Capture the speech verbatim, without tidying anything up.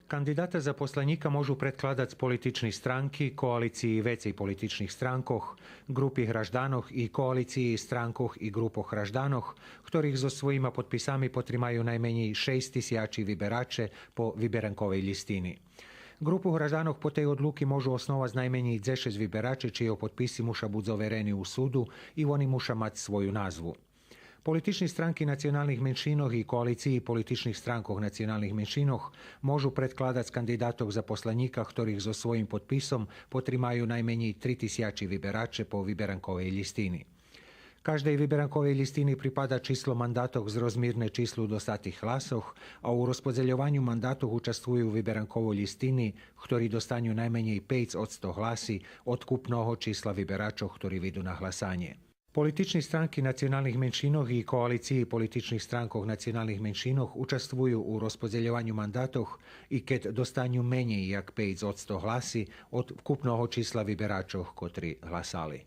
Кандидата за посланїка можу предкладац политични странки, коалициї вецей политичних странкох, ґрупи гражданох и коалициї странкох и ґрупох гражданох, хторих зоз своїма подписами потримаю найменєй шейсц тисячи вибераче по виберанковей лїстини. Ґрупу гражданох по тей одлуки можу основац найменєй дзешец вибераче, чийо подписи муша буц оверени у суду и вони муша мац свою назву. Политични странки националних меншинох и коалициї политичних странкох националних меншинох можу предкладац кандидатох за посланїка, хторих зоз своїм подписом потримаю найменєй три тисячи вибераче по виберанковей лїстини. Каждей виберанковей лїстини припада число мандатох зрозмирне числу достатих гласох, а у розподзельованю мандатох участвую виберанково лїстини, хтори достаню найменєй пейц одсто гласи од вкупного числа виберачох, хтори виду на гласанє. Политични странки националних меншинох и коалициї политичних странкох националних меншинох участвую у розподзельованю мандатох и кед достаню менєй як пейц одсто гласи од вкупного числа виберачох, котри гласали.